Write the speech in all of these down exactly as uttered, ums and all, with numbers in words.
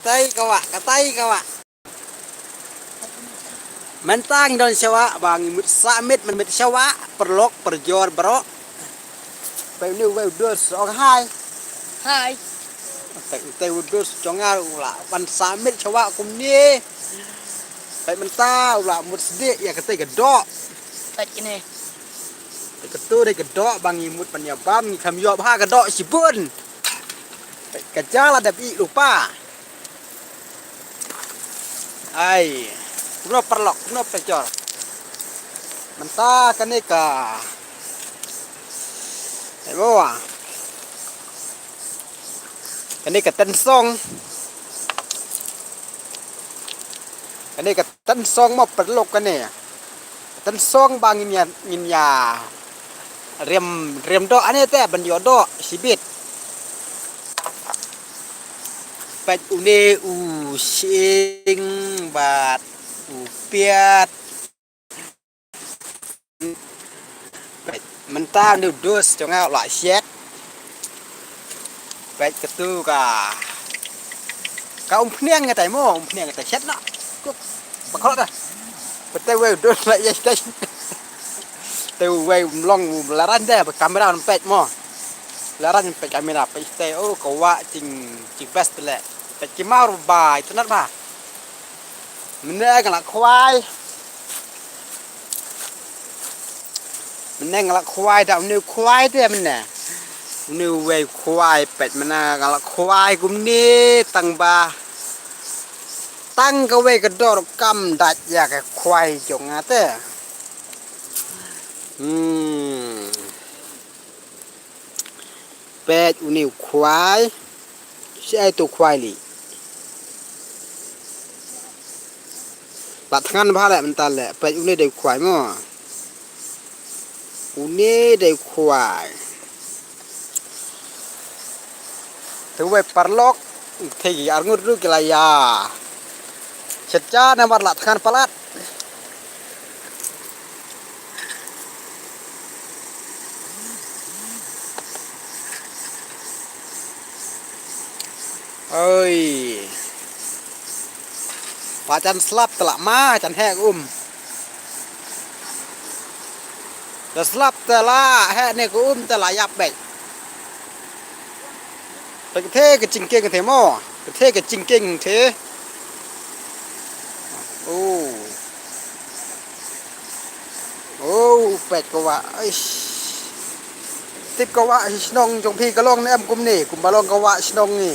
Katai ka wah, katai ka wah. Mynta ngi don sha wah, ba ngi mut sah miet, mynta sha wah, paralok, parajor, baroh. Peit une uwei u dos, ong hai. Hai. Peit une u dos jong nga u la ban sah miet sha wah kumne. Peit mynta u la mut sdieh ïa katei ka doh. Peit kine. Peit kato dei ka doh ba ngi mut ban ïa bam, ngi khlem ïoh bha ka doh shibun. Peit ka ja la dep ih lypa. Ai, kumno paralok, kumno parajor. Mynta kane ka, ai mo, kane ka tynsong. Kane ka tynsong mo paralok kane. Tynsong ba ngin ïa, ngin ïa rem, rem doh ane te ban ïoh doh shibit. Peit une u shyieng bad u piat. Peit mynta une u dos jong nga u la shet. Peit katu ka, ka umphniang katai mo, umphniang katai shet noh. Kuk, ba khlot dah. Peit te uwei u don la ïa shet. Te uwei u mlong u la rang de, ba kamera un peit mo. La rang peit kamera, peit te, oh, ka wah jing, jing best le. Peit ki mar ba, itynnat ba. Mynne nga la khwai. Mynne nga la khwai da une u khwai te mynne. Une uwei u khwai peit mynne nga la khwai kumne tang ba. Tang kawei ka dor kam dait ïa ka khwai jong nga te. Hmm. Peit une u khwai. Shi ai tu khwai li. La thngan bha le mynta le. Peit une dei u khwai mo. Une dei u khwai. Te wei paralok. Te ki arngut ruh ki la ïa. Shet ja namar la thngan palat. Oi. Ba jan slap te la ma, jan heh ka um. Te slap te la heh ne ka um te la ïap beit. Te ka the ka jingkieng te mo, ka the ka jingkieng te. Oh. Oh, peit ka wah. Aish. Tip ka wah shnong jong phi ka long ne em kumne, kumba long ka wah shnong ngi.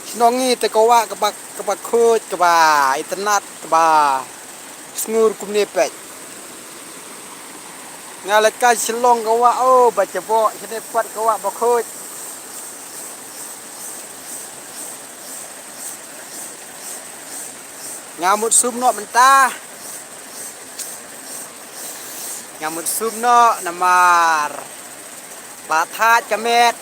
Shnong ngi te ka wah kaba, kaba khuid, kaba itynnat, kaba sngur kumne peit. Nga leit kai Shillong ka wah, oh, ba jaboh, shane pat ka wah ba khuid. Nga mut sum noh mynta. Nga mut sum noh namar ba thait ka met.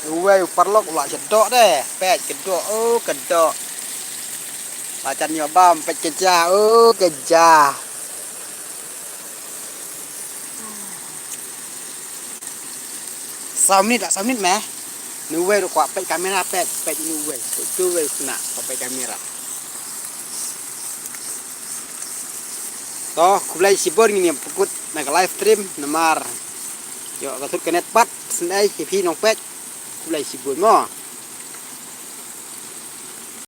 Uwei u paralok u la sha doh de, peit ka doh, oh ka doh. Ba jan ïoh bam, peit ka ja, oh ka ja. Saw minit lah, saw minit meh. Une uwei ruh kwah peit kamera, peit, peit une uwei. Peit tu uwei kena kwah peit kamera. To, khublei shibun ngin ïa pynkut na ka live stream namar ïoh ka thut ka net pat, sngewbha ïa phi nongpeit. Khublei shibun mo.